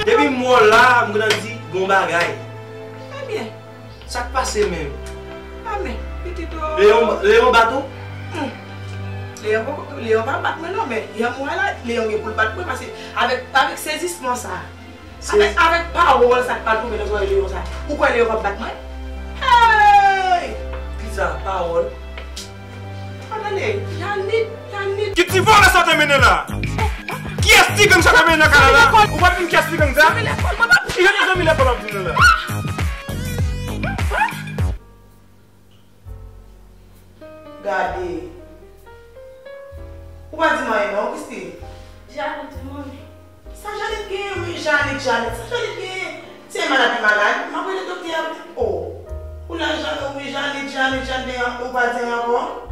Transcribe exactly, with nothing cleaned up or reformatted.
Depi m wè w la, m gentan di gon bagay. Ebyen, sa k pase menm? Leyon, Leyon bat ou? Leyon poko, Leyon pa bat mwen non, men yè m wè la, Leyon gen pou l bat mwen, paske avèk, avèk sezisman sa, avèk, avèk pawòl sa k pral tonbe nan zòrèy Leyon sa, ou kwè Leyon p ap bat mwen? Hey! Kisa pawòl? Atande, Yannick, Yannick. Ki ti vòlè sa w te mennen la? Kiyès ti gang sa w te mennen nan kay la la? Ou pa di m kiyès ti gang sa? Zanmi lekòl, mwen pa. Ki jan de zanmi lekòl w ap di nou la? Gade. Ou pa di m anyen non, Christine. Janet, wi, manmi. Sa Janet genyen, wi, Janet, Janet. Sa Janet genyen? Se malad li malad. M ap rele doktè a. Oh. Ou la, Janet, wi, Janet, Janet, Janet, ou pa di anyen ankò?